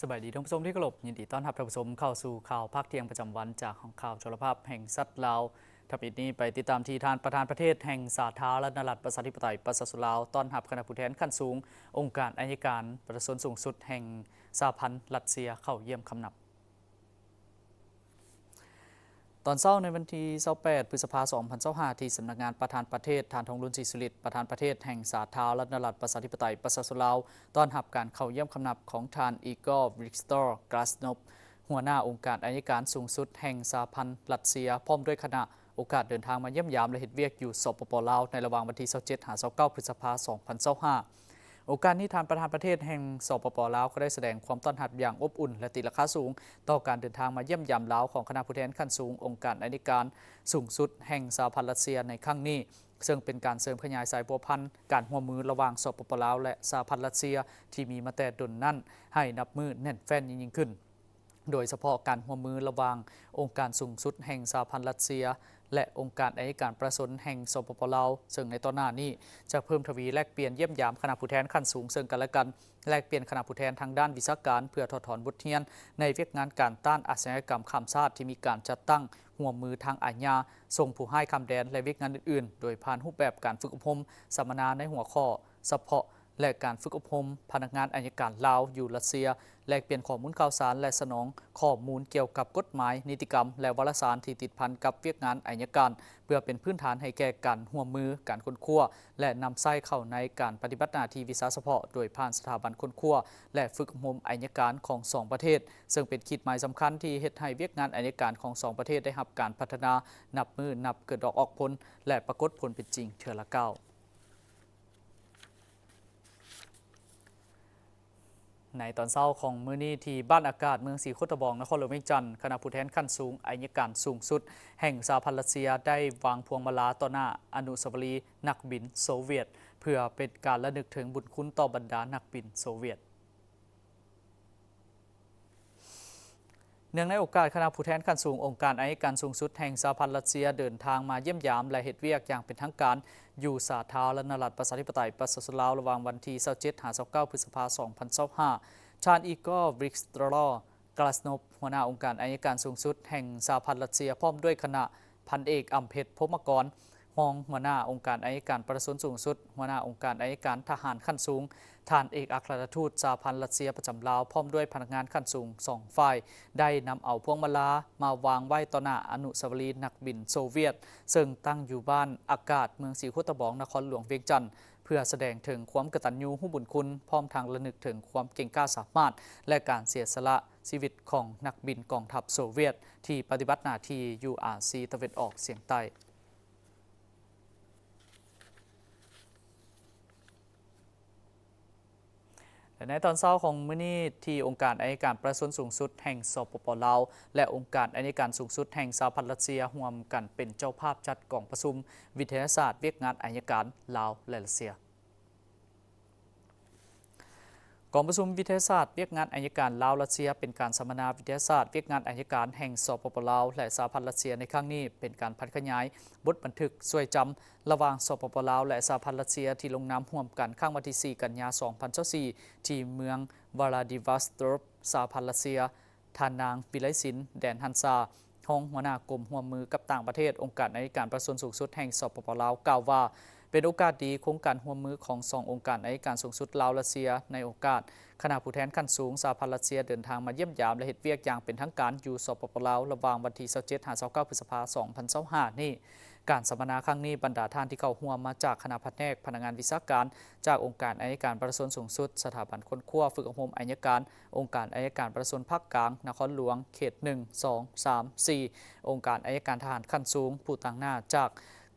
ສະບາຍດີທ່ານຜູ້ຊົມທີ່ເຄົາລົບ, ຍິນດີຕ້ອນຮັບທ່ານຜູ້ຊົມເຂົ້າສູ່ຂ່າວພາກທ່ຽງປະຈຳວັນ ຈາກຫ້ອງຂ່າວໂທລະພາບແຫ່ງຊາດລາວ. ທັດເປັນນີ້ໄປຕິດຕາມທີ່ທ່ານປະທານປະເທດແຫ່ງສາທາລະນະລັດປະຊາທິປະໄຕປະຊາຊົນລາວ ຕ້ອນຮັບຄະນະຜູ້ແທນຂັ້ນສູງ ອົງການໄອຍະການປະຊາຊົນສູງສຸດແຫ່ງສະຫະພັນຣັດເຊຍເຂົ້າຢ້ຽມຄຳນັບ. ຕອນເຊົ້າໃນວັນທີຊາວແປດ ພຶດສະພາ ສອງພັນຊາວຫ້າ ທີ່ສຳນັກງານປະທານປະເທດ, ທ່ານ ທອງລຸນ ສີສຸລິດ ປະທານປະເທດແຫ່ງສາທາລະນະລັດປະຊາທິປະໄຕປະຊາຊົນລາວ ຕ້ອນຮັບການເຂົ້າຢ້ຽມຄຳນັບຂອງທ່ານ ອີກອ ວິກສະຕໍ ກຣາສໂນບ ຫົວໜ້າອົງການໄອຍະການສູງສຸດແຫ່ງສະຫະພັນຣັດເຊຍ ພ້ອມດ້ວຍຄະນະ ໂອກາດເດີນທາງມາຢ້ຽມຢາມ ແລະ ເຮັດວຽກຢູ່ ສປປ ລາວ ໃນລະຫວ່າງວັນທີຊາວເຈັດ ຫາ ຊາວເກົ້າ ພຶດສະພາ ສອງພັນຊາວຫ້າ. ໂອກາດນີ້ ທ່ານປະທານປະເທດແຫ່ງ ສປປ ລາວ ກໍໄດ້ສະແດງຄວາມຕ້ອນຮັບຢ່າງອົບອຸ່ນ ແລະ ຕີລາຄາສູງຕໍ່ການເດີນທາງມາຢ້ຽມຢາມລາວຂອງຄະນະຜູ້ແທນຂັ້ນສູງອົງການໄອຍະການສູງສຸດແຫ່ງສະຫະພັນຣັດເຊຍໃນຄັ້ງນີ້, ເຊິ່ງເປັນການເສີມຂະຫຍາຍສາຍພົວພັນການຮ່ວມມືລະຫວ່າງ ສປປ ລາວ ແລະ ສະຫະພັນຣັດເຊຍ ທີ່ມີມາແຕ່ດົນນັ້ນ ໃຫ້ນັບມື້ແໜ້ນແຟ້ນຍິ່ງໆຂຶ້ນ. ໂດຍສະເພາະການຮ່ວມມືລະຫວ່າງອົງການສູງສຸດແຫ່ງສະຫະພັນຣັດເຊຍ ແລະ ອົງການໄອຍະການປະຊາຊົນແຫ່ງ ສປປ ລາວ ເຊິ່ງໃນຕໍ່ໜ້ານີ້ຈະເພີ່ມທະວີແລກປ່ຽນຢ້ຽມຢາມຄະນະຜູ້ແທນຂັ້ນສູງເຊິ່ງກັນ ແລະ ກັນ, ແລກປ່ຽນຄະນະຜູ້ແທນທາງດ້ານວິຊາການ ເພື່ອຖອດຖອນບົດຮຽນໃນວຽກງານການຕ້ານອາຊະຍາກຳຂ້າມຊາດທີ່ມີການຈັດຕັ້ງຮ່ວມມືທາງອາຍາ, ສົ່ງຜູ້ຮ້າຍຂ້າມແດນ ແລະ ວຽກງານອື່ນໆ ໂດຍຜ່ານຮູບແບບການຝຶກອົບຮົມສຳມະນາໃນຫົວຂໍ້ສະເພາະ ແລະ ການຝຶກອົບຮົມພະນັກງານໄອຍະການລາວຢູ່ຣັດເຊຍ, ແລກປ່ຽນຂໍ້ມູນຂ່າວສານ ແລະ ສະໜອງຂໍ້ມູນກ່ຽວກັບກົດໝາຍ, ນິຕິກຳ ແລະ ວາລະສານທີ່ຕິດພັນກັບວຽກງານໄອຍະການ ເພື່ອເປັນພື້ນຖານໃຫ້ແກ່ການຮ່ວມມື, ການຄົ້ນຄວ້າ ແລະ ນຳໃຊ້ເຂົ້າໃນການປະຕິບັດໜ້າທີ່ວິຊາສະເພາະ ໂດຍຜ່ານສະຖາບັນຄົ້ນຄວ້າ ແລະ ຝຶກອົບຮົມໄອຍະການຂອງສອງປະເທດ, ເຊິ່ງເປັນຂີດໝາຍສຳຄັນທີ່ເຮັດໃຫ້ວຽກງານໄອຍະການຂອງສອງປະເທດໄດ້ຮັບການພັດທະນານັບມື້ນັບເກີດດອກອອກຜົນ ແລະ ປາກົດຜົນເປັນຈິງເທື່ອລະກ້າວ. ໃນຕອນເຊົ້າຂອງມື້ນີ້ ທີ່ບ້ານອາກາດ ເມືອງສີໂຄດຕະບອງ ນະຄອນຫຼວງວຽງຈັນ, ຄະນະຜູ້ແທນຂັ້ນສູງໄອຍະການສູງສຸດແຫ່ງສະຫະພັນຣັດເຊຍ ໄດ້ວາງພວງມາລາຕໍ່ໜ້າອະນຸສາວະລີນັກບິນໂຊວຽດ ເພື່ອເປັນການລະນຶກເຖິງບຸນຄຸນຕໍ່ບັນດານັກບິນໂຊວຽດ. ເນື່ອງໃນໂອກາດຄະນະຜູ້ແທນຂັ້ນສູງອົງການໄອຍະການສູງສຸດແຫ່ງສະຫະພັນຣັດເຊຍ ເດີນທາງມາຢ້ຽມຢາມ ແລະ ເຮັດວຽກຢ່າງເປັນທາງການຢູ່ສາທາລະນະລັດປະຊາທິປະໄຕປະຊາຊົນລາວ ລະຫວ່າງວັນທີຊາວເຈັດ ຫາ ຊາວເກົ້າ ພຶດສະພາ ສອງພັນຊາວຫ້າ, ທ່ານ ອີກອ ວິກສະຕໍ ກຣາສໂນບ ຫົວໜ້າອົງການໄອຍະການສູງສຸດແຫ່ງສະຫະພັນຣັດເຊຍ ພ້ອມດ້ວຍຄະນະ, ພັນເອກ ອຳເພັດ ພົມມະກອນ ຮອງຫົວໜ້າອົງການໄອຍະການປະຊາຊົນສູງສຸດ, ຫົວໜ້າອົງການໄອຍະການທະຫານຂັ້ນສູງ, ທ່ານເອກອັກຄະລັດທູດສະຫະພັນຣັດເຊຍປະຈຳລາວ ພ້ອມດ້ວຍພະນັກງານຂັ້ນສູງສອງຝ່າຍ ໄດ້ນຳເອົາພວງມາລາມາວາງໄວ້ຕໍ່ໜ້າອະນຸສາວະລີນັກບິນໂຊວຽດ ເຊິ່ງຕັ້ງຢູ່ບ້ານອາກາດ ເມືອງສີໂຄດຕະບອງ ນະຄອນຫຼວງວຽງຈັນ ເພື່ອສະແດງເຖິງຄວາມກະຕັນຍູຮູ້ບຸນຄຸນ, ພ້ອມທັງລະນຶກເຖິງຄວາມເກັ່ງກ້າສາມາດ ແລະ ການເສຍສະຫຼະຊີວິດຂອງນັກບິນກອງທັບໂຊວຽດ ທີ່ປະຕິບັດໜ້າທີ່ຢູ່ອາຊີຕາເວັນອອກສຽງໃຕ້. ແລະ ໃນຕອນເຊົ້າຂອງມື້ນີ້ ທີ່ອົງການໄອຍະການປະຊາຊົນສູງສຸດແຫ່ງ ສປປ ລາວ ແລະ ອົງການໄອຍະການສູງສຸດແຫ່ງສະຫະພັນຣັດເຊຍ ຮ່ວມກັນເປັນເຈົ້າພາບຈັດກອງປະຊຸມວິທະຍາສາດວຽກງານໄອຍະການລາວ ແລະ ຣັດເຊຍ. ກອງປະຊຸມວິທະຍາສາດວຽກງານໄອຍະການລາວ-ຣັດເຊຍ ເປັນການສຳມະນາວິທະຍາສາດວຽກງານໄອຍະການແຫ່ງ ສປປ ລາວ ແລະ ສະຫະພັນຣັດເຊຍ ໃນຄັ້ງນີ້ ເປັນການຜັນຂະຫຍາຍບົດບັນທຶກຊ່ວຍຈຳລະຫວ່າງ ສປປ ລາວ ແລະ ສະຫະພັນຣັດເຊຍ ທີ່ລົງນາມຮ່ວມກັນຄັ້ງວັນທີສີ່ ກັນຍາ ສອງພັນຊາວສີ່ ທີ່ເມືອງວລາດີວອສໂຕກ ສະຫະພັນຣັດເຊຍ. ທ່ານນາງ ວິໄລສິນ ແດນຫັນສາ ຮອງຫົວໜ້າກົມຮ່ວມມືກັບຕ່າງປະເທດ ອົງການໄອຍະການປະຊາຊົນສູງສຸດແຫ່ງ ສປປ ລາວ ກ່າວວ່າ ເປັນໂອກາດດີ ໂຄງການຮ່ວມມືຂອງສອງອົງການໄອຍະການສູງສຸດລາວ-ຣັດເຊຍ ໃນໂອກາດຄະນະຜູ້ແທນຂັ້ນສູງສະຫະພັນຣັດເຊຍ ເດີນທາງມາຢ້ຽມຢາມ ແລະ ເຮັດວຽກຢ່າງເປັນທາງການຢູ່ ສປປ ລາວ ລະຫວ່າງວັນທີຊາວເຈັດ ຫາ ຊາວເກົ້າ ພຶດສະພາ ສອງພັນຊາວຫ້າ ນີ້. ການສຳມະນາຄັ້ງນີ້ ບັນດາທ່ານທີ່ເຂົ້າຮ່ວມມາຈາກຄະນະພະແນກ, ພະນັກງານວິຊາການ ຈາກອົງການໄອຍະການປະຊາຊົນສູງສຸດ, ສະຖາບັນຄົ້ນຄວ້າຝຶກອົບຮົມໄອຍະການ, ອົງການໄອຍະການປະຊາຊົນພາກກາງ, ນະຄອນຫຼວງ, ເຂດໜຶ່ງ, ສອງ, ສາມ, ສີ່, ອົງການໄອຍະການທະຫານຂັ້ນສູງ, ຜູ້ຕາງໜ້າຈາກ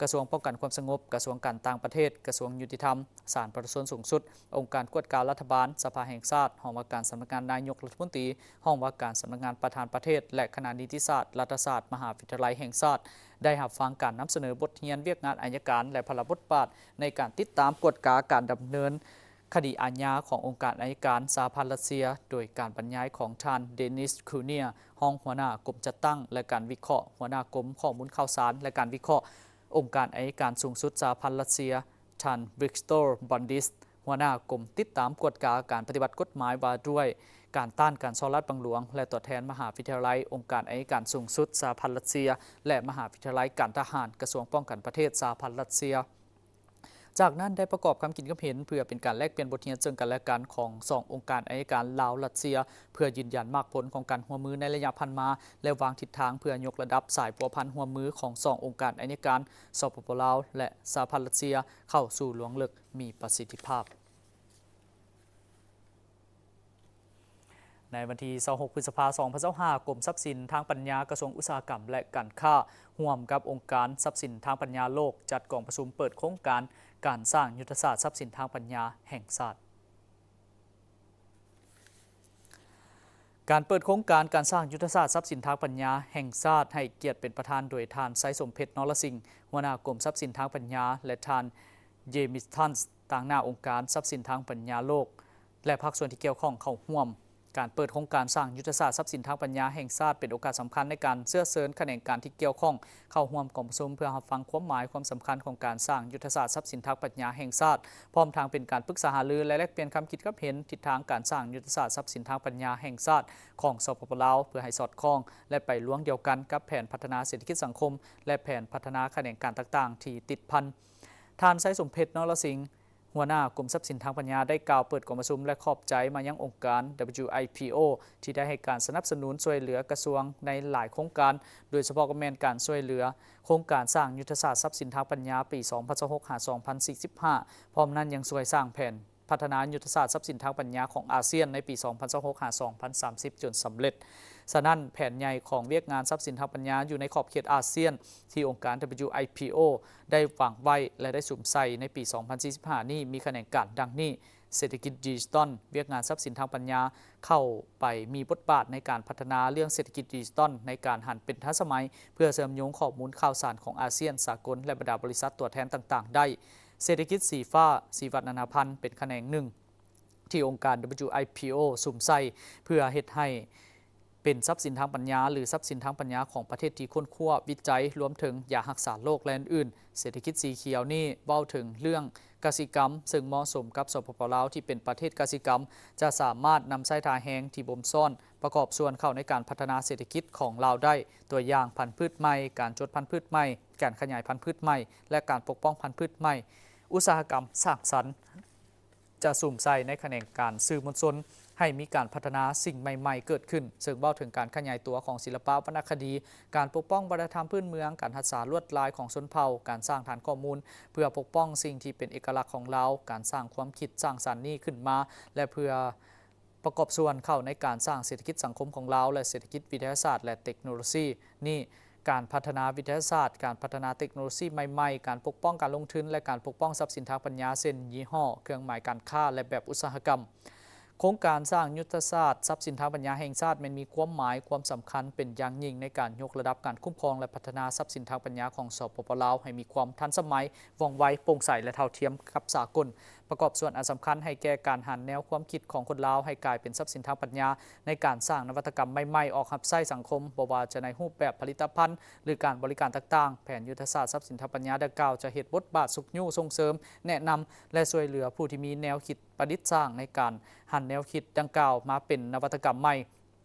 ກະຊວງປ້ອງກັນຄວາມສະຫງົບ, ກະຊວງການຕ່າງປະເທດ, ກະຊວງຍຸຕິທຳ, ສານປະຊາຊົນສູງສຸດ, ອົງການກວດກາລັດຖະບານ, ສະພາແຫ່ງຊາດ, ຫ້ອງວ່າການສຳນັກງານນາຍົກລັດຖະມົນຕີ, ຫ້ອງວ່າການສຳນັກງານປະທານປະເທດ ແລະ ຄະນະນິຕິສາດ ລັດຖະສາດ ມະຫາວິທະຍາໄລແຫ່ງຊາດ ໄດ້ຮັບຟັງການນຳສະເໜີບົດຮຽນວຽກງານໄອຍະການ ແລະ ພາລະບົດບາດໃນການຕິດຕາມກວດກາການດຳເນີນຄະດີອາຍາຂອງອົງການໄອຍະການສະຫະພັນຣັດເຊຍ ໂດຍການບັນຍາຍຂອງທ່ານ ເດນິສ ຄູເນຍ ຮອງຫົວໜ້າກົມຈັດຕັ້ງ ແລະ ການວິເຄາະ ຫົວໜ້າກົມຂໍ້ມູນຂ່າວສານ ແລະ ການວິເຄາະອົງການໄອຍະການສູງສຸດສະຫະພັນຣັດເຊຍ ທ່ານ ວິກໂຕ ບອນດິສ ຫົວໜ້າກົມຕິດຕາມກວດກາການປະຕິບັດກົດໝາຍວ່າດ້ວຍການຕ້ານການສໍ້ລາດບັງຫຼວງ ແລະ ຕົວແທນມະຫາວິທະຍາໄລອົງການໄອຍະການສູງສຸດສະຫະພັນຣັດເຊຍ ແລະ ມະຫາວິທະຍາໄລການທະຫານ ກະຊວງປ້ອງກັນປະເທດສະຫະພັນຣັດເຊຍ. ຈາກນັ້ນໄດ້ປະກອບຄຳຄິດຄຳເຫັນ ເພື່ອເປັນການແລກປ່ຽນບົດຮຽນເຊິ່ງກັນແລະກັນຂອງສອງອົງການໄອຍະການລາວ-ຣັດເຊຍ ເພື່ອຢືນຢັນໝາກຜົນຂອງການຮ່ວມມືໃນໄລຍະຜ່ານມາ ແລະ ວາງທິດທາງເພື່ອຍົກລະດັບສາຍພົວພັນຮ່ວມມືຂອງສອງອົງການໄອຍະການ ສປປ ລາວ ແລະ ສະຫະພັນຣັດເຊຍ ເຂົ້າສູ່ລວງເລິກ ມີປະສິດທິພາບ. ໃນວັນທີຊາວຫົກ ພຶດສະພາ ສອງພັນຊາວຫ້າ ກົມຊັບສິນທາງປັນຍາ ກະຊວງອຸດສາຫະກຳ ແລະ ການຄ້າ ຮ່ວມກັບອົງການຊັບສິນທາງປັນຍາໂລກ ຈັດກອງປະຊຸມເປີດໂຄງການການສ້າງຍຸດທະສາດຊັບສິນທາງປັນຍາແຫ່ງຊາດ. ການເປີດໂຄງການການສ້າງຍຸດທະສາດຊັບສິນທາງປັນຍາແຫ່ງຊາດ ໃຫ້ກຽດເປັນປະທານໂດຍທ່ານ ໄຊສົມເພັດ ນໍລະສິງ ຫົວໜ້າກົມຊັບສິນທາງປັນຍາ ແລະ ທ່ານ ເຢມິສ ທັນ ຕາງໜ້າອົງການຊັບສິນທາງປັນຍາໂລກ ແລະ ພາກສ່ວນທີ່ກ່ຽວຂ້ອງເຂົ້າຮ່ວມ. ການເປີດໂຄງການສ້າງຍຸດທະສາດຊັບສິນທາງປັນຍາແຫ່ງຊາດ ເປັນໂອກາດສຳຄັນໃນການເຊື້ອເຊີນຂະແໜງການທີ່ກ່ຽວຂ້ອງເຂົ້າຮ່ວມກອງປະຊຸມ ເພື່ອຮັບຟັງຄວາມໝາຍຄວາມສຳຄັນຂອງການສ້າງຍຸດທະສາດຊັບສິນທາງປັນຍາແຫ່ງຊາດ, ພ້ອມທັງເປັນການປຶກສາຫາລື ແລະ ແລກປ່ຽນຄຳຄິດຄຳເຫັນທິດທາງການສ້າງຍຸດທະສາດຊັບສິນທາງປັນຍາແຫ່ງຊາດຂອງ ສປປ ລາວ ເພື່ອໃຫ້ສອດຄ່ອງ ແລະ ໄປລວງດຽວກັນກັບແຜນພັດທະນາເສດຖະກິດສັງຄົມ ແລະ ແຜນພັດທະນາຂະແໜງການຕ່າງໆທີ່ຕິດພັນ. ທ່ານ ໄຊສົມເພັດ ນໍລະສິງ ຫົວໜ້າກົມຊັບສິນທາງປັນຍາ ໄດ້ກ່າວເປີດກອງປະຊຸມ ແລະ ຂອບໃຈມາຍັງອົງການ WIPO ທີ່ໄດ້ໃຫ້ການສະໜັບສະໜູນຊ່ວຍເຫຼືອກະຊວງໃນຫຼາຍໂຄງການ, ໂດຍສະເພາະກໍແມ່ນການຊ່ວຍເຫຼືອໂຄງການສ້າງຍຸດທະສາດຊັບສິນທາງປັນຍາປີສອງພັນຊາວຫົກ ຫາ ສອງພັນສີ່ສິບຫ້າ, ພ້ອມນັ້ນຍັງຊ່ວຍສ້າງແຜນພັດທະນາຍຸດທະສາດຊັບສິນທາງປັນຍາຂອງອາຊຽນໃນປີສອງພັນຊາວຫົກ ຫາ ສອງພັນສາມສິບຈົນສຳເລັດ. ສະນັ້ນ, ແຜນໃຫຍ່ຂອງວຽກງານຊັບສິນທາງປັນຍາຢູ່ໃນຂອບເຂດອາຊຽນ ທີ່ອົງການ WIPO ໄດ້ວາງໄວ້ ແລະ ໄດ້ສຸມໃສ່ໃນປີສອງພັນສີ່ສິບຫ້ານີ້ ມີຂະແໜງການດັ່ງນີ້: ເສດຖະກິດດິຈິຕອນ, ວຽກງານຊັບສິນທາງປັນຍາເຂົ້າໄປມີບົດບາດໃນການພັດທະນາເລື່ອງເສດຖະກິດດິຈິຕອນ ໃນການຫັນເປັນທັນສະໄໝ ເພື່ອເຊື່ອມໂຍງຂໍ້ມູນຂ່າວສານຂອງອາຊຽນ, ສາກົນ ແລະ ບັນດາບໍລິສັດຕົວແທນຕ່າງໆໄດ້. ເສດຖະກິດສີຟ້າ, ຊີວະນານາພັນ ເປັນຂະແໜງໜຶ່ງ ທີ່ອົງການ WIPO ສຸມໃສ່ ເພື່ອເຮັດໃຫ້ເປັນຊັບສິນທາງປັນຍາ ຫຼື ຊັບສິນທາງປັນຍາຂອງປະເທດທີ່ຄົ້ນຄວ້າ, ວິໄຈ, ລວມເຖິງຢາຮັກສາໂລກ ແລະ ອື່ນໆ. ເສດຖະກິດສີຂຽວນີ້ເວົ້າເຖິງເລື່ອງກະສິກຳ, ເຊິ່ງເໝາະສົມກັບ ສປປ ລາວ ທີ່ເປັນປະເທດກະສິກຳ, ຈະສາມາດນຳໃຊ້ທ່າແຮງທີ່ບົ່ມຊ້ອນ ປະກອບສ່ວນເຂົ້າໃນການພັດທະນາເສດຖະກິດຂອງລາວໄດ້, ຕົວຢ່າງ ພັນພືດໃໝ່, ການຈົດພັນພືດໃໝ່, ການຂະຫຍາຍພັນພືດໃໝ່ ແລະ ການປົກປ້ອງພັນພືດໃໝ່, ອຸດສາຫະກຳສ້າງສັນ ຈະສຸມໃສ່ໃນຂະແໜງການສື່ມວນຊົນ ໃຫ້ມີການພັດທະນາສິ່ງໃໝ່ໆເກີດຂຶ້ນ, ເຊິ່ງເວົ້າເຖິງການຂະຫຍາຍຕົວຂອງສິລະປະວັນນະຄະດີ, ການປົກປ້ອງວັດທະນະທຳພື້ນເມືອງ, ການຮັກສາລວດລາຍຂອງຊົນເຜົ່າ, ການສ້າງຖານຂໍ້ມູນເພື່ອປົກປ້ອງສິ່ງທີ່ເປັນເອກະລັກຂອງລາວ, ການສ້າງຄວາມຄິດສ້າງສັນນີ້ຂຶ້ນມາ ແລະ ເພື່ອປະກອບສ່ວນເຂົ້າໃນການສ້າງເສດຖະກິດສັງຄົມຂອງລາວ ແລະ ເສດຖະກິດວິທະຍາສາດ ແລະ ເຕັກໂນໂລຊີນີ້. ການພັດທະນາວິທະຍາສາດ, ການພັດທະນາເຕັກໂນໂລຊີໃໝ່ໆ, ການປົກປ້ອງການລົງທຶນ ແລະ ການປົກປ້ອງຊັບສິນທາງປັນຍາ ເຊັ່ນ ຍີ່ຫໍ້, ເຄື່ອງໝາຍການຄ້າ ແລະ ແບບອຸດສາຫະກຳ. ໂຄງການສ້າງຍຸດທະສາດຊັບສິນທາງປັນຍາແຫ່ງຊາດ ແມ່ນມີຄວາມໝາຍຄວາມສຳຄັນເປັນຢ່າງຍິ່ງໃນການຍົກລະດັບການຄຸ້ມຄອງ ແລະ ພັດທະນາຊັບສິນທາງປັນຍາຂອງ ສປປ ລາວ ໃຫ້ມີຄວາມທັນສະໄໝ, ວ່ອງໄວ, ໂປ່ງໃສ ແລະ ເທົ່າທຽມກັບສາກົນ. ປະກອບສ່ວນອັນສຳຄັນໃຫ້ແກ່ການຫັນແນວຄວາມຄິດຂອງຄົນລາວໃຫ້ກາຍເປັນຊັບສິນທາງປັນຍາ ໃນການສ້າງນະວັດຕະກຳໃໝ່ໆອອກຮັບໃຊ້ສັງຄົມ, ບໍ່ວ່າຈະໃນຮູບແບບຜະລິດຕະພັນ ຫຼື ການບໍລິການຕ່າງໆ. ແຜນຍຸດທະສາດຊັບສິນທາງປັນຍາດັ່ງກ່າວຈະເຮັດບົດບາດຊຸກຍູ້, ສົ່ງເສີມ, ແນະນຳ ແລະ ຊ່ວຍເຫຼືອຜູ້ທີ່ມີແນວຄິດປະດິດສ້າງໃນການຫັນແນວຄິດດັ່ງກ່າວມາເປັນນະວັດຕະກຳໃໝ່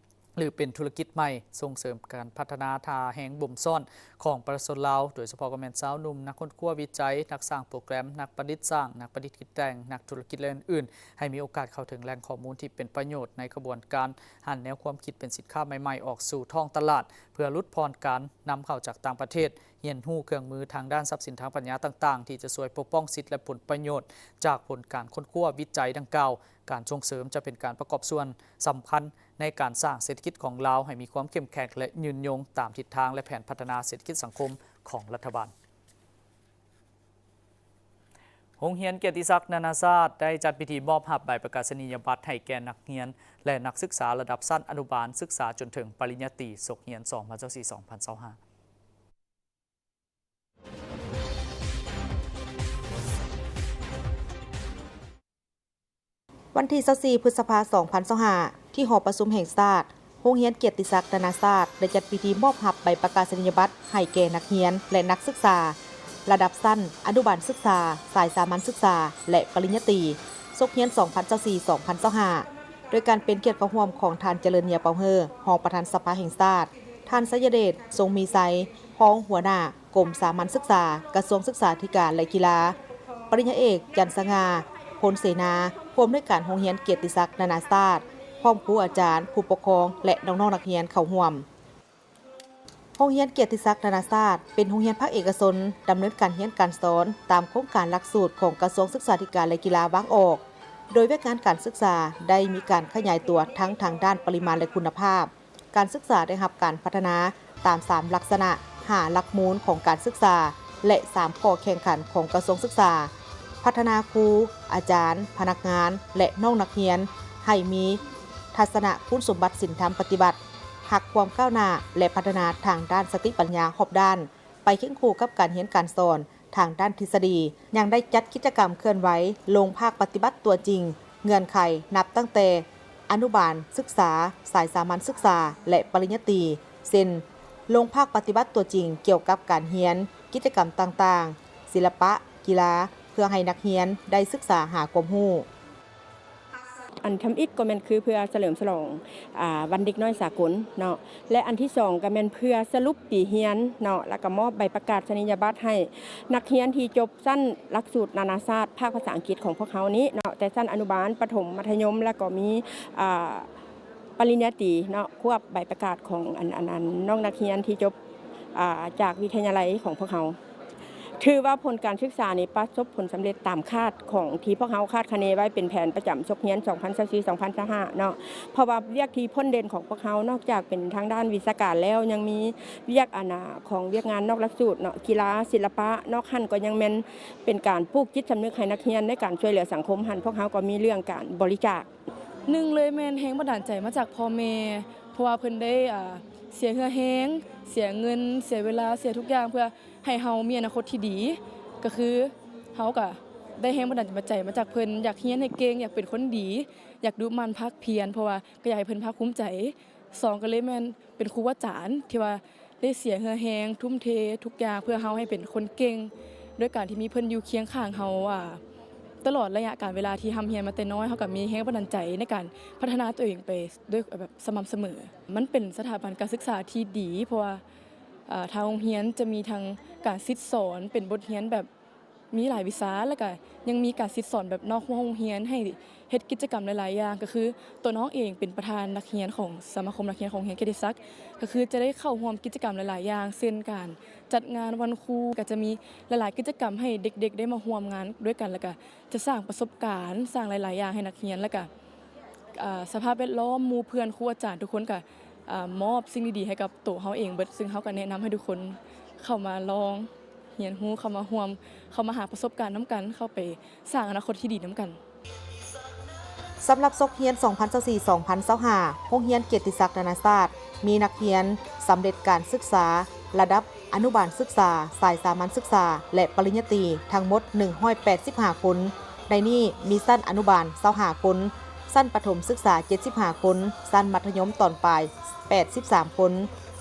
ຫຼື ເປັນທຸລະກິດໃໝ່, ສົ່ງເສີມການພັດທະນາທ່າແຮງບົ່ມຊ້ອນຂອງປະຊາຊົນລາວ, ໂດຍສະເພາະກໍແມ່ນຊາວໜຸ່ມ, ນັກຄົ້ນຄວ້າວິໄຈ, ນັກສ້າງໂປຣແກຣມ, ນັກປະດິດສ້າງ, ນັກປະດິດກິດແຕ່ງ, ນັກທຸລະກິດ ແລະ ອື່ນໆ, ໃຫ້ມີໂອກາດເຂົ້າເຖິງແຫຼ່ງຂໍ້ມູນທີ່ເປັນປະໂຫຍດໃນຂະບວນການຫັນແນວຄວາມຄິດເປັນສິນຄ້າໃໝ່ໆອອກສູ່ທ້ອງຕະຫຼາດ, ເພື່ອຫຼຸດຜ່ອນການນຳເຂົ້າຈາກຕ່າງປະເທດ, ຮຽນຮູ້ເຄື່ອງມືທາງດ້ານຊັບສິນທາງປັນຍາຕ່າງໆ ທີ່ຈະຊ່ວຍປົກປ້ອງສິດ ແລະ ຜົນປະໂຫຍດຈາກຜົນການຄົ້ນຄວ້າວິໄຈດັ່ງກ່າວ. ການສົ່ງເສີມຈະເປັນການປະກອບສ່ວນສຳຄັນ ໃນການສ້າງເສດຖະກິດຂອງລາວໃຫ້ມີຄວາມເຂັ້ມແຂງ ແລະ ຍືນຍົງຕາມທິດທາງ ແລະ ແຜນພັດທະນາເສດຖະກິດສັງຄົມຂອງລັດຖະບານ. ໂຮງຮຽນກຽດຕິສັກນານາຊາດ ໄດ້ຈັດພິທີມອບຮັບໃບປະກາສະນີຍະບັດໃຫ້ແກ່ນັກຮຽນ ແລະ ນັກສຶກສາລະດັບຊັ້ນອະນຸບານສຶກສາຈົນເຖິງປະລິນຍາຕີ ສົກຮຽນ ສອງພັນຊາວສີ່ ສອງພັນຊາວຫ້າ. ວັນທີຊາວສີ່ ພຶດສະພາ ສອງພັນຊາວຫ້າ ທີ່ຫໍປະຊຸມແຫ່ງຊາດ, ໂຮງຮຽນກຽດຕິສັກນານາຊາດ ໄດ້ຈັດພິທີມອບຮັບໃບປະກາສະນີຍະບັດໃຫ້ແກ່ນັກຮຽນ ແລະ ນັກສຶກສາລະດັບຊັ້ນອະນຸບານສຶກສາ, ສາຍສາມັນສຶກສາ ແລະ ປະລິນຍາຕີ ສົກຮຽນສອງພັນຊາວສີ່ ສອງພັນຊາວຫ້າ ໂດຍການເປັນກຽດເຂົ້າຮ່ວມຂອງທ່ານ ຈະເລີນ ເຫຍຍເປົາເຮີ ຮອງປະທານສະພາແຫ່ງຊາດ, ທ່ານ ໄຊຍະເດດ ຊົງມີໄຊ ຮອງຫົວໜ້າກົມສາມັນສຶກສາ ກະຊວງສຶກສາທິການ ແລະ ກິລາ, ປະລິນຍາເອກ ຈັນສະຫງ່າ ພົນເສນາ ຜູ້ອຳນວຍການໂຮງຮຽນກຽດຕິສັກນານາຊາດ, ພ້ອມຄູອາຈານ, ຜູ້ປົກຄອງ ແລະ ນ້ອງໆນັກຮຽນເຂົ້າຮ່ວມ. ໂຮງຮຽນກຽດຕິສັກນານາຊາດ ເປັນໂຮງຮຽນພາກເອກະຊົນ ດຳເນີນການຮຽນການສອນຕາມໂຄງການຫຼັກສູດຂອງກະຊວງສຶກສາທິການ ແລະ ກິລາວາງອອກ, ໂດຍວຽກງານການສຶກສາໄດ້ມີການຂະຫຍາຍຕົວທັງທາງດ້ານປະລິມານ ແລະ ຄຸນນະພາບ. ການສຶກສາໄດ້ຮັບການພັດທະນາຕາມສາມລັກສະນະ, ຫ້າຫຼັກມູນຂອງການສຶກສາ ແລະ ສາມຂໍ້ແຂ່ງຂັນຂອງກະຊວງສຶກສາ, ພັດທະນາຄູ, ອາຈານ, ພະນັກງານ ແລະ ນ້ອງນັກຮຽນ ໃຫ້ມີທັດສະນະຄຸນສົມບັດສິນທຳປະຕິບັດ, ຮັກຄວາມກ້າວໜ້າ ແລະ ພັດທະນາທາງດ້ານສະຕິປັນຍາຮອບດ້ານ ໄປຄຽງຄູ່ກັບການຮຽນການສອນທາງດ້ານທິດສະດີ, ຍັງໄດ້ຈັດກິດຈະກຳເຄື່ອນໄຫວລົງພາກປະຕິບັດຕົວຈິງ, ເງື່ອນໄຂນັບຕັ້ງແຕ່ອະນຸບານສຶກສາ, ສາຍສາມັນສຶກສາ ແລະ ປະລິນຍາຕີ ເຊັ່ນ ລົງພາກປະຕິບັດຕົວຈິງກ່ຽວກັບການຮຽນ, ກິດຈະກຳຕ່າງໆ, ສິລະປະ, ກິລາ ເພື່ອໃຫ້ນັກຮຽນໄດ້ສຶກສາຫາຄວາມຮູ້. ອັນທຳອິດກໍແມ່ນຄືເພື່ອສະເຫຼີມສະຫຼອງ ອາ ວັນເດັກນ້ອຍສາກົນເນາະ ແລະ ອັນທີສອງກໍແມ່ນເພື່ອສະຫຼຸບປີຮຽນເນາະ ແລ້ວກໍມອບໃບປະກາດສະນີຍະບັດໃຫ້ນັກຮຽນທີ່ຈົບຊັ້ນຫຼັກສູດນານາຊາດພາກພາສາອັງກິດຂອງພວກເຮົານີ້ເນາະ ແຕ່ຊັ້ນອະນຸບານ, ປະຖົມ, ມັດທະຍົມ ແລ້ວກໍມີ ອາ ປະລິນຍາຕີເນາະ ຄວບໃບປະກາດຂອງອັນ ອັນ ອັນ ນ້ອງນັກຮຽນທີ່ຈົບ ອາ ຈາກວິທະຍາໄລຂອງພວກເຮົາ. ຖືວ່າຜົນການສຶກສານີ້ປະສົບຜົນສຳເລັດຕາມຄາດຂອງທີ່ພວກເຮົາຄາດຄະເນໄວ້ເປັນແຜນປະຈຳສົກຮຽນສອງພັນຊາວສີ່ ສອງພັນຊາວຫ້າເນາະ ເພາະວ່າວຽກທີ່ພົ້ນເດັ່ນຂອງພວກເຮົາ ນອກຈາກເປັນທາງດ້ານວິຊາການແລ້ວ ຍັງມີວຽກ ອັນ ອາ ຂອງວຽກງານນອກຫຼັກສູດເນາະ ກິລາ, ສິລະປະ, ນອກຫັ້ນກໍຍັງແມ່ນເປັນການປູກຈິດສຳນຶກໃຫ້ນັກຮຽນໃນການຊ່ວຍເຫຼືອສັງຄົມຫັ້ນ ພວກເຮົາກໍມີເລື່ອງການບໍລິຈາກ. ໜຶ່ງເລີຍແມ່ນແຮງບັນດານໃຈມາຈາກພໍ່ແມ່ ເພາະວ່າເພິ່ນໄດ້ ອາ ເສຍເຫື່ອແຮງ, ເສຍເງິນ, ເສຍເວລາ, ເສຍທຸກຢ່າງ ເພື່ອໃຫ້ເຮົາມີອະນາຄົດທີ່ດີ. ກໍຄືເຮົາກໍໄດ້ແຮງບັນດານໃຈມາຈາກເພິ່ນ, ຢາກຮຽນໃຫ້ເກັ່ງ, ຢາກເປັນຄົນດີ, ຢາກດຸໝັ່ນພາກພຽນ ເພາະວ່າກໍຢາກໃຫ້ເພິ່ນພາກພູມໃຈ. ສອງ ກໍເລີຍແມ່ນເປັນຄູອາຈານທີ່ວ່າ ໄດ້ເສຍເຫື່ອແຮງ, ທຸ່ມເທທຸກຢ່າງເພື່ອເຮົາໃຫ້ເປັນຄົນເກັ່ງ ໂດຍການທີ່ມີເພິ່ນຢູ່ຄຽງຂ້າງເຮົາ ອາ ຕະຫຼອດໄລຍະການເວລາທີ່ຮ່ຳຮຽນມາແຕ່ນ້ອຍ, ເຮົາກໍມີແຮງບັນດານໃຈໃນການພັດທະນາຕົວເອງໄປໂດຍແບບສະໝ່ຳສະເໝີ. ມັນເປັນສະຖາບັນການສຶກສາທີ່ດີ ເພາະວ່າ ອາ ທາງໂຮງຮຽນຈະມີທັງການສິດສອນເປັນບົດຮຽນແບບ ມີຫຼາຍວິຊາ ແລ້ວກະຍັງມີການສິດສອນແບບນອກຮົ້ວໂຮງຮຽນ ໃຫ້ເຮັດກິດຈະກຳຫຼາຍໆຢ່າງ. ກໍຄືຕົວນ້ອງເອງເປັນປະທານນັກຮຽນຂອງສະມາຄົມນັກຮຽນຂອງໂຮງຮຽນກຽດຕິສັກ ກໍຄືຈະໄດ້ເຂົ້າຮ່ວມກິດຈະກຳຫຼາຍໆຢ່າງ ເຊັ່ນ ການຈັດງານວັນຄູ ກໍຈະມີຫຼາຍໆກິດຈະກຳໃຫ້ເດັກໆໄດ້ມາຮ່ວມງານດ້ວຍກັນ ແລ້ວກະຈະສ້າງປະສົບການ, ສ້າງຫຼາຍໆຢ່າງໃຫ້ນັກຮຽນ ແລ້ວກະ ອາ ສະພາບແວດລ້ອມ, ໝູ່ເພື່ອນ, ຄູອາຈານ ທຸກຄົນກະ ອາ ມອບສິ່ງດີໆໃຫ້ກັບໂຕເຮົາເອງເບິດ, ຊຶ່ງເຮົາກະແນະນຳໃຫ້ທຸກຄົນເຂົ້າມາລອງຮຽນຮູ້, ເຂົ້າມາຮ່ວມ, ເຂົ້າມາຫາປະສົບການນຳກັນ, ເຂົ້າໄປສ້າງອະນາຄົດທີ່ດີນຳກັນ. ສຳລັບສົກຮຽນສອງພັນຊາວສີ່ ສອງພັນຊາວຫ້າ ໂຮງຮຽນກຽດຕິສັກນານາຊາດ ມີນັກຮຽນສຳເລັດການສຶກສາລະດັບອະນຸບານສຶກສາ, ສາຍສາມັນສຶກສາ ແລະ ປະລິນຍາຕີ ທັງໝົດໜຶ່ງຮ້ອຍແປດສິບຫ້າຄົນ. ໃນນີ້ມີຊັ້ນອະນຸບານຊາວຫ້າຄົນ, ຊັ້ນປະຖົມສຶກສາເຈັດສິບຫ້າຄົນ, ຊັ້ນມັດທະຍົມຕອນປາຍແປດສິບສາມຄົນ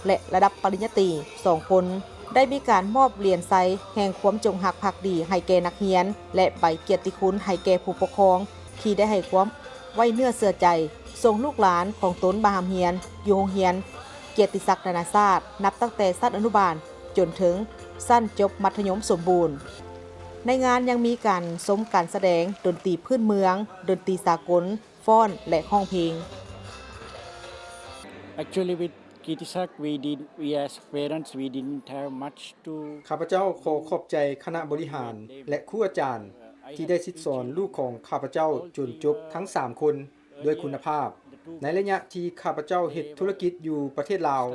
ແລະ ລະດັບປະລິນຍາຕີສອງຄົນ. ໄດ້ມີການມອບຫຼຽນໄຊແຫ່ງຄວາມຈົງຮັກພັກດີໃຫ້ແກ່ນັກຮຽນ ແລະ ໃບກຽດຕິຄຸນໃຫ້ແກ່ຜູ້ປົກຄອງ ທີ່ໄດ້ໃຫ້ຄວາມໄວ້ເນື້ອເຊື່ອໃຈ ສົ່ງລູກຫຼານຂອງຕົນມາຮ່ຳຮຽນຢູ່ໂຮງຮຽນກຽດຕິສັກນານາຊາດ ນັບຕັ້ງແຕ່ຊັ້ນອະນຸບານຈົນເຖິງຊັ້ນຈົບມັດທະຍົມສົມບູນ. ໃນງານຍັງມີການຊົມການສະແດງດົນຕີພື້ນເມືອງ, ດົນຕີສາກົນ, ຟ້ອນ ແລະ ຮ້ອງເພງ. Actually, with Kitisak, we did, we as parents, we didn't have much to ຂ້າພະເຈົ້າຂໍຂອບໃຈຄະນະບໍລິຫານ ແລະ ຄູອາຈານ ທີ່ໄດ້ສິດສອນລູກຂອງຂ້າພະເຈົ້າຈົນຈົບທັງສາມຄົນດ້ວຍຄຸນນະພາບ. ໃນໄລຍະທີ່ຂ້າພະເຈົ້າເຮັດທຸລະກິດຢູ່ປະເທດລາວ,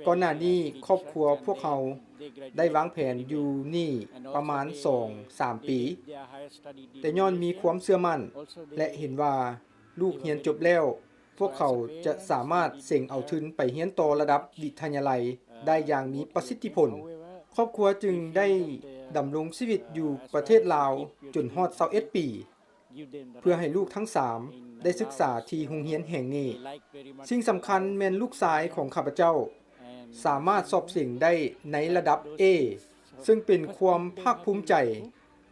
ກ່ອນໜ້ານີ້ຄອບຄົວພວກເຮົາໄດ້ວາງແຜນຢູ່ນີ້ປະມານສອງສາມປີ, ແຕ່ຍ້ອນມີຄວາມເຊື່ອໝັ້ນ ແລະ ເຫັນວ່າ ລູກຮຽນຈົບແລ້ວ, ພວກເຂົາຈະສາມາດເສັງເອົາທຶນໄປຮຽນຕໍ່ລະດັບວິທະຍາໄລໄດ້ຢ່າງມີປະສິດທິຜົນ. ຄອບຄົວຈຶ່ງໄດ້ດຳລົງຊີວິດຢູ່ປະເທດລາວຈົນຮອດຊາວເອັດປີ, ເພື່ອໃຫ້ລູກທັງສາມໄດ້ສຶກສາທີ່ໂຮງຮຽນແຫ່ງນີ້. ສິ່ງສຳຄັນແມ່ນລູກຊາຍຂອງຂ້າພະເຈົ້າສາມາດສອບເສັງໄດ້ໃນລະດັບ A, ເຊິ່ງເປັນຄວາມພາກພູມໃຈ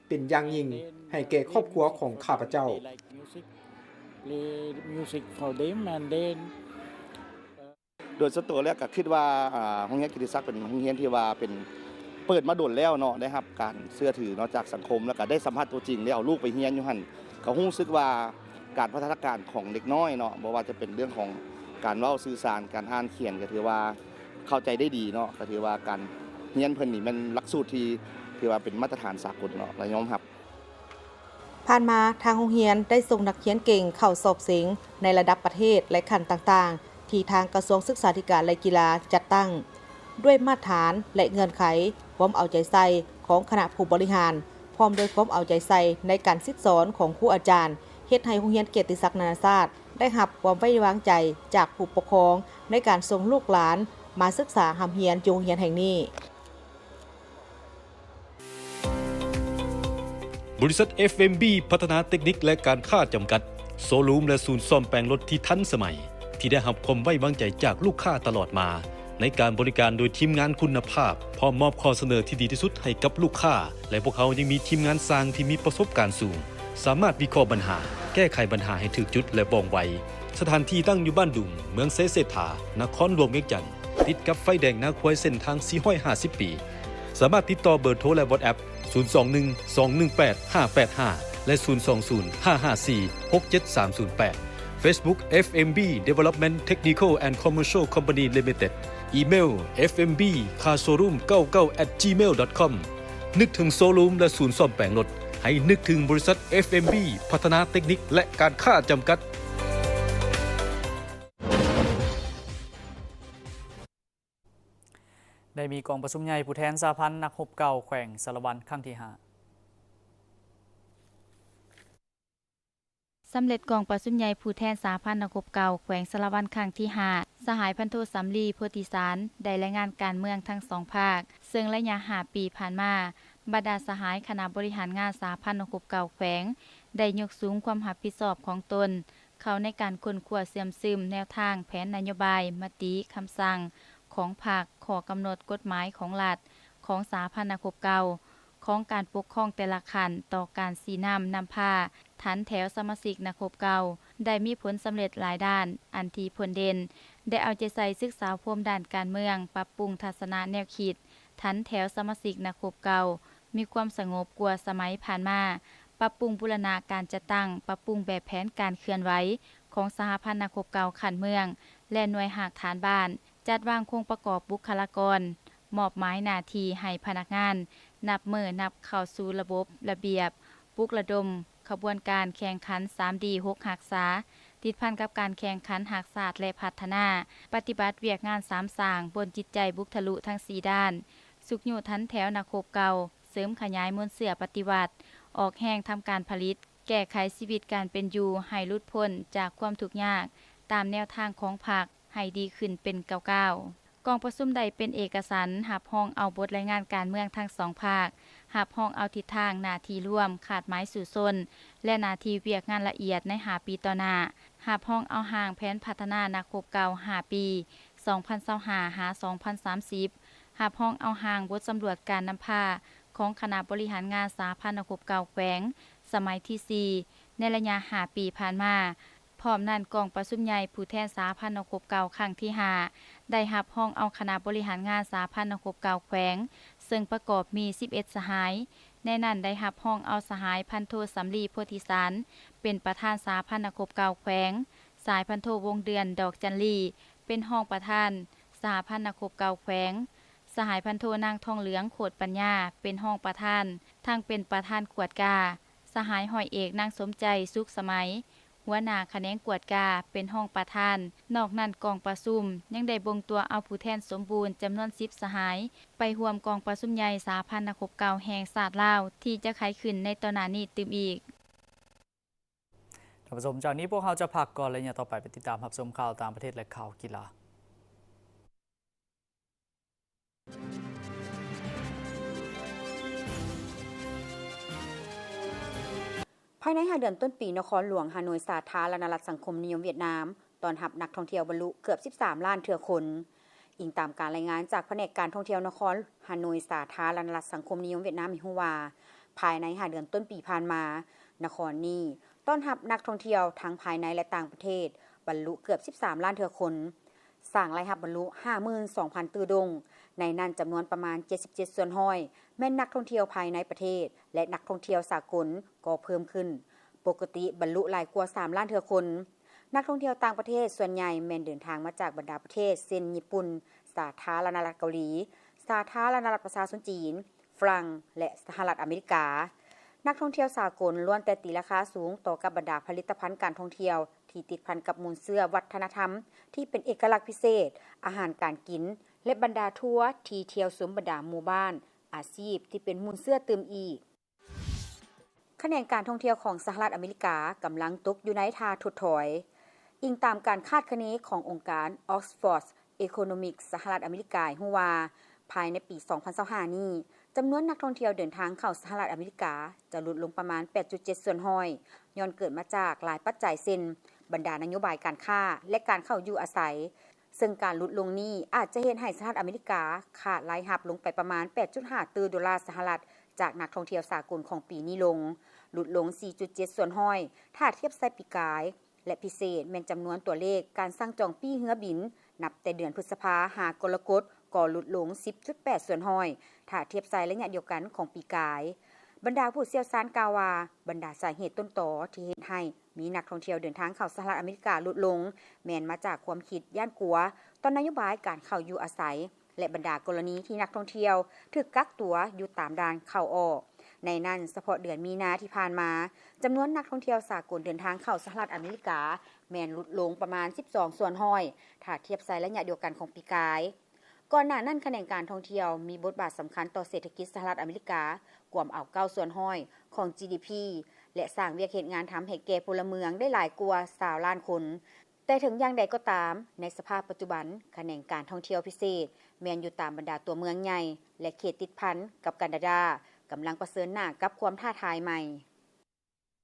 ເປັນຢ່າງຍິ່ງໃຫ້ແກ່ຄອບຄົວຂອງຂ້າພະເຈົ້າ. Play music for them and then ໂດຍສ່ວນຕົວແລ້ວກໍຄິດວ່າ ອ່າ ໂຮງຮຽນກິດຕິສັກເປັນໂຮງຮຽນທີ່ວ່າເປັນ ເປີດມາດົນແລ້ວເນາະ ໄດ້ຮັບການເຊື່ອຖືເນາະຈາກສັງຄົມ ແລ້ວກໍໄດ້ສຳພາດຕົວຈິງ ໄດ້ເອົາລູກໄປຮຽນຢູ່ຫັ້ນ ກໍຮູ້ສຶກວ່າການພັດທະນາການຂອງເດັກນ້ອຍເນາະ ບໍ່ວ່າຈະເປັນເລື່ອງຂອງການເວົ້າສື່ສານ ການອ່ານຂຽນ ກໍຖືວ່າເຂົ້າໃຈໄດ້ດີເນາະ ກໍຖືວ່າການຮຽນເພິ່ນນີ້ແມ່ນຫຼັກສູດທີ່ ຖືວ່າເປັນມາດຕະຖານສາກົນເນາະ ແລະ ຍອມຮັບ. ຜ່ານມາທາງໂຮງຮຽນໄດ້ສົ່ງນັກຮຽນເກັ່ງເຂົ້າສອບເສັງໃນລະດັບປະເທດ ແລະ ຂັ້ນຕ່າງໆ ທີ່ທາງກະຊວງສຶກສາທິການ ແລະ ກິລາຈັດຕັ້ງ ດ້ວຍມາດຖານ ແລະ ເງື່ອນໄຂຄວາມເອົາໃຈໃສ່ຂອງຄະນະຜູ້ບໍລິຫານ ພ້ອມດ້ວຍຄວາມເອົາໃຈໃສ່ໃນການສິດສອນຂອງຄູອາຈານ ເຮັດໃຫ້ໂຮງຮຽນກຽດຕິສັກນານາຊາດ ໄດ້ຮັບຄວາມໄວ້ວາງໃຈຈາກຜູ້ປົກຄອງ ໃນການສົ່ງລູກຫຼານມາສຶກສາຮ່ຳຮຽນຢູ່ໂຮງຮຽນແຫ່ງນີ້. ບໍລິສັດ ເອັຟເອັມບີ ພັດທະນາເຕັກນິກ ແລະ ການຄ້າຈຳກັດ, ໂຊຣູມ ແລະ ສູນສ້ອມແປງລົດທີ່ທັນສະໄໝ, ທີ່ໄດ້ຮັບຄວາມໄວ້ວາງໃຈຈາກລູກຄ້າຕະຫຼອດມາ, ໃນການບໍລິການໂດຍທີມງານຄຸນນະພາບ, ພ້ອມມອບຂໍ້ສະເໜີທີ່ດີທີ່ສຸດໃຫ້ກັບລູກຄ້າ, ແລະ ພວກເຮົາຍັງມີທີມງານຊ່າງທີ່ມີປະສົບການສູງ, ສາມາດວິເຄາະບັນຫາ, ແກ້ໄຂບັນຫາໃຫ້ຖືກຈຸດ ແລະ ວ່ອງໄວ. ສະຖານທີ່ຕັ້ງຢູ່ບ້ານດຸງ, ເມືອງໄຊເສດຖາ, ນະຄອນຫຼວງວຽງຈັນ, ຕິດກັບໄຟແດງນາຄວາຍເສັ້ນທາງສີ່ຮ້ອຍຫ້າສິບປີ. ສາມາດຕິດຕໍ່ເບີໂທ ແລະ WhatsApp ສູນສອງໜຶ່ງ ສອງໜຶ່ງແປດ ຫ້າແປດຫ້າ ແລະ ສູນສອງສູນ ຫ້າຫ້າສີ່ ຫົກເຈັດສາມສູນແປດ. Facebook ເອັຟເອັມບີ Development Technical and Commercial Company Limited. ອີເມວ ເອັຟເອັມບີ Car Showroom ເກົ້າເກົ້າ at gmail dot com. ນຶກເຖິງໂຊຣູມ ແລະ ສູນສ້ອມແປງລົດ, ໃຫ້ນຶກເຖິງບໍລິສັດ ເອັຟເອັມບີ ພັດທະນາເຕັກນິກ ແລະ ການຄ້າຈຳກັດ. ໄດ້ມີກອງປະຊຸມໃຫຍ່ຜູ້ແທນສະຫະພັນນັກຮົບເກົ່າແຂວງສາລະວັນຄັ້ງທີຫ້າ. ສຳເລັດກອງປະຊຸມໃຫຍ່ຜູ້ແທນສະຫະພັນນັກຮົບເກົ່າແຂວງສາລະວັນຄັ້ງທີຫ້າ ສະຫາຍພັນໂທ ສຳລີ ໂພທິສານ ໄດ້ລາຍງານການເມືອງທັງສອງພາກ, ເຊິ່ງໄລຍະຫ້າປີຜ່ານມາ, ບັນດາສະຫາຍຄະນະບໍລິຫານງານສະຫະພັນນັກຮົບເກົ່າແຂວງ ໄດ້ຍົກສູງຄວາມຮັບຜິດຊອບຂອງຕົນ ເຂົ້າໃນການຄົ້ນຄວ້າເຊື່ອມຊຶມແນວທາງແຜນນະໂຍບາຍ, ມະຕິ, ຄຳສັ່ງຂອງພັກ, ຂໍ້ກຳນົດກົດໝາຍຂອງລັດ, ຂອງສະຫະພັນນັກຮົບເກົ່າ, ຂອງການປົກຄອງແຕ່ລະຂັ້ນ ຕໍ່ການຊີ້ນຳນຳພາຖັນແຖວສະມາຊິກນັກຮົບເກົ່າ ໄດ້ມີຜົນສຳເລັດຫຼາຍດ້ານ, ອັນທີ່ພົ້ນເດັ່ນ ໄດ້ເອົາໃຈໃສ່ສຶກສາອົບຮົມດ້ານການເມືອງ, ປັບປຸງທັດສະນະແນວຄິດ, ຖັນແຖວສະມາຊິກນັກຮົບເກົ່າ ມີຄວາມສະຫງົບກວ່າສະໄໝຜ່ານມາ, ປັບປຸງບູລະນະການຈັດຕັ້ງ, ປັບປຸງແບບແຜນການເຄື່ອນໄຫວຂອງສະຫະພັນນັກຮົບເກົ່າຂັ້ນເມືອງ ແລະ ໜ່ວຍຮາກຖານບ້ານ, ຈັດວາງໂຄງປະກອບບຸກຄະລາກອນ, ມອບໝາຍໜ້າທີ່ໃຫ້ພະນັກງານ ນັບມື້ນັບເຂົ້າສູ່ລະບົບ, ລະບຽບ, ປຸກລະດົມຂະບວນການແຂ່ງຂັນ ສາມດີ ຫົກຮັກສາ, ຕິດພັນກັບການແຂ່ງຂັນຮັກຊາດ ແລະ ພັດທະນາ, ປະຕິບັດວຽກງານສາມສ້າງບົນຈິດໃຈບຸກທະລຸທັງສີ່ດ້ານ, ຊຸກຍູ້ຖັນແຖວນັກຮົບເກົ່າ, ເສີມຂະຫຍາຍມູນເຊື້ອປະຕິວັດ, ອອກແຮງທຳການຜະລິດ, ແກ້ໄຂຊີວິດການເປັນຢູ່ໃຫ້ຫຼຸດພົ້ນຈາກຄວາມທຸກຍາກ ຕາມແນວທາງຂອງພັກໃຫ້ດີຂຶ້ນເປັນກ້າວໆ. ກອງປະຊຸມໄດ້ເປັນເອກະສັນຮັບຮອງເອົາບົດລາຍງານການເມືອງທັງສອງພາກ, ຮັບຮອງເອົາທິດທາງໜ້າທີ່ລວມ, ຄາດໝາຍສູ້ຊົນ ແລະ ໜ້າທີ່ວຽກງານລະອຽດໃນຫ້າປີຕໍ່ໜ້າ, ຮັບຮອງເອົາຮ່າງແຜນພັດທະນານັກຮົບເກົ່າຫ້າປີ ສອງພັນຊາວຫ້າ ຫາ ສອງພັນສາມສິບ, ຮັບຮອງເອົາຮ່າງບົດສຳຫຼວດການນຳພາຂອງຄະນະບໍລິຫານງານສະຫະພັນນັກຮົບເກົ່າແຂວງ ສະໄໝທີສີ່ ໃນໄລຍະຫ້າປີຜ່ານມາ. ພ້ອມນັ້ນ, ກອງປະຊຸມໃຫຍ່ຜູ້ແທນສະຫະພັນນັກຮົບເກົ່າຄັ້ງທີຫ້າ ໄດ້ຮັບຮອງເອົາຄະນະບໍລິຫານງານສະຫະພັນນັກຮົບເກົ່າແຂວງ, ເຊິ່ງປະກອບມີສິບເອັດສະຫາຍ, ໃນນັ້ນໄດ້ຮັບຮອງເອົາສະຫາຍພັນໂທ ສຳລີ ໂພທິສານ ເປັນປະທານສະຫະພັນນັກຮົບເກົ່າແຂວງ, ສະຫາຍພັນໂທ ວົງເດືອນ ດອກຈັນລີ ເປັນຮອງປະທານສະຫະພັນນັກຮົບເກົ່າແຂວງ, ສະຫາຍພັນໂທ ນາງທອງເຫຼືອງ ໂຄດປັນຍາ ເປັນຮອງປະທານ ທັງເປັນປະທານກວດກາ, ສະຫາຍຮ້ອຍເອກ ນາງສົມໃຈ ສຸກສະໄໝ ຫົວໜ້າຂະແໜງກວດກາ ເປັນຮອງປະທານ. ນອກນັ້ນ, ກອງປະຊຸມຍັງໄດ້ບົ່ງຕົວເອົາຜູ້ແທນສົມບູນຈຳນວນສິບສະຫາຍ ໄປຮ່ວມກອງປະຊຸມໃຫຍ່ສະຫະພັນນັກຮົບເກົ່າແຫ່ງຊາດລາວ ທີ່ຈະໄຂຂຶ້ນໃນຕໍ່ໜ້ານີ້ຕື່ມອີກ. ທ່ານຜູ້ຊົມ, ຈາກນີ້ພວກເຮົາຈະພັກກ່ອນ ແລະ ໃນຕໍ່ໄປໄປຕິດຕາມຮັບຊົມຂ່າວຕ່າງປະເທດ ແລະ ຂ່າວກິລາ. ພາຍໃນຫ້າເດືອນຕົ້ນປີ, ນະຄອນຫຼວງຮ່າໂນຍ ສາທາລະນະລັດສັງຄົມນິຍົມຫວຽດນາມ ຕ້ອນຮັບນັກທ່ອງທ່ຽວບັນລຸເກືອບສິບສາມລ້ານເທື່ອຄົນ. ອີງຕາມການລາຍງານຈາກພະແນກການທ່ອງທ່ຽວນະຄອນຮ່າໂນຍ ສາທາລະນະລັດສັງຄົມນິຍົມຫວຽດນາມ ໃຫ້ຮູ້ວ່າ, ພາຍໃນຫ້າເດືອນຕົ້ນປີຜ່ານມາ, ນະຄອນນີ້ຕ້ອນຮັບນັກທ່ອງທ່ຽວທັງພາຍໃນ ແລະ ຕ່າງປະເທດບັນລຸເກືອບສິບສາມລ້ານເທື່ອຄົນ, ສ້າງລາຍຮັບບັນລຸຫ້າໝື່ນສອງພັນຕື້ດົງ, ໃນນັ້ນຈຳນວນປະມານເຈັດສິບເຈັດສ່ວນຮ້ອຍແມ່ນນັກທ່ອງທ່ຽວພາຍໃນປະເທດ ແລະ ນັກທ່ອງທ່ຽວສາກົນກໍເພີ່ມຂຶ້ນ, ປົກກະຕິບັນລຸຫຼາຍກວ່າສາມລ້ານເທື່ອຄົນ. ນັກທ່ອງທ່ຽວຕ່າງປະເທດສ່ວນໃຫຍ່ແມ່ນເດີນທາງມາຈາກບັນດາປະເທດເຊັ່ນ ຍີ່ປຸ່ນ, ສາທາລະນະລັດເກົາຫຼີ, ສາທາລະນະລັດປະຊາຊົນຈີນ, ຝຣັ່ງ ແລະ ສະຫະລັດອາເມລິກາ. ນັກທ່ອງທ່ຽວສາກົນລ້ວນແຕ່ຕີລາຄາສູງຕໍ່ກັບບັນດາຜະລິດຕະພັນການທ່ອງທ່ຽວທີ່ຕິດພັນກັບມູນເຊື້ອວັດທະນະທຳທີ່ເປັນເອກະລັກພິເສດ, ອາຫານການກິນ ແລະ ບັນດາທົວທີ່ທ່ຽວຊົມບັນດາໝູ່ບ້ານ, ອາຊີບທີ່ເປັນມູນເຊື້ອຕື່ມອີກ. ຂະແໜງການທ່ອງທ່ຽວຂອງສະຫະລັດອາເມລິກາກຳລັງຕົກຢູ່ໃນທ່າຖົດຖອຍ. ອີງຕາມການຄາດຄະເນຂອງອົງການ Oxford Economics ສະຫະລັດອາເມລິກາໃຫ້ຮູ້ວ່າ ພາຍໃນປີສອງພັນຊາວຫ້ານີ້, ຈຳນວນນັກທ່ອງທ່ຽວເດີນທາງເຂົ້າສະຫະລັດອາເມລິກາຈະຫຼຸດລົງປະມານແປດຈຸດເຈັດສ່ວນຮ້ອຍ ຍ້ອນເກີດມາຈາກຫຼາຍປັດໄຈເຊັ່ນ ບັນດານະໂຍບາຍການຄ້າ ແລະ ການເຂົ້າຢູ່ອາໄສ, ເຊິ່ງການຫຼຸດລົງນີ້ອາດຈະເຮັດໃຫ້ສະຫະລັດອາເມລິກາຂາດລາຍຮັບລົງໄປປະມານແປດຈຸດຫ້າຕື້ໂດລາສະຫະລັດຈາກນັກທ່ອງທ່ຽວສາກົນຂອງປີນີ້ລົງ, ຫຼຸດລົງສີ່ຈຸດເຈັດສ່ວນຮ້ອຍ ຖ້າທຽບໃສ່ປີກາຍ ແລະ ພິເສດແມ່ນຈຳນວນຕົວເລກການສັ່ງຈອງປີ້ເຮືອບິນ ນັບແຕ່ເດືອນພຶດສະພາຫາກໍລະກົດກໍຫຼຸດລົງສິບຈຸດແປດສ່ວນຮ້ອຍ ຖ້າທຽບໃສ່ໄລຍະດຽວກັນຂອງປີກາຍ. ບັນດາຜູ້ຊ່ຽວຊານກ່າວວ່າ ບັນດາສາເຫດຕົ້ນຕໍທີ່ເຮັດໃຫ້ມີນັກທ່ອງທ່ຽວເດີນທາງເຂົ້າສະຫະລັດອາເມລິກາຫຼຸດລົງ ແມ່ນມາຈາກຄວາມຄິດຢ້ານກົວຕໍ່ນະໂຍບາຍການເຂົ້າຢູ່ອາໄສ ແລະ ບັນດາກໍລະນີທີ່ນັກທ່ອງທ່ຽວຖືກກັກຕົວຢູ່ຕາມດ່ານເຂົ້າອອກ. ໃນນັ້ນ, ສະເພາະເດືອນມີນາທີ່ຜ່ານມາ, ຈຳນວນນັກທ່ອງທ່ຽວສາກົນເດີນທາງເຂົ້າສະຫະລັດອາເມລິກາ ແມ່ນຫຼຸດລົງປະມານສິບສອງສ່ວນຮ້ອຍ ຖ້າທຽບໃສ່ໄລຍະດຽວກັນຂອງປີກາຍ. ກ່ອນໜ້ານັ້ນ, ຂະແໜງການທ່ອງທ່ຽວມີບົດບາດສຳຄັນຕໍ່ເສດຖະກິດສະຫະລັດອາເມລິກາ, ກວມເອົາເກົ້າສ່ວນຮ້ອຍຂອງ ຈີດີພີ ແລະ ສ້າງວຽກເຮັດງານທຳໃຫ້ແກ່ພົນລະເມືອງໄດ້ຫຼາຍກວ່າຊາວລ້ານຄົນ. ແຕ່ເຖິງຢ່າງໃດກໍຕາມ, ໃນສະພາບປັດຈຸບັນ, ຂະແໜງການທ່ອງທ່ຽວພິເສດ ແມ່ນຢູ່ຕາມບັນດາຕົວເມືອງໃຫຍ່ ແລະ ເຂດຕິດພັນກັບກັນດາດາ ກຳລັງປະເຊີນໜ້າກັບຄວາມທ້າທາຍໃໝ່.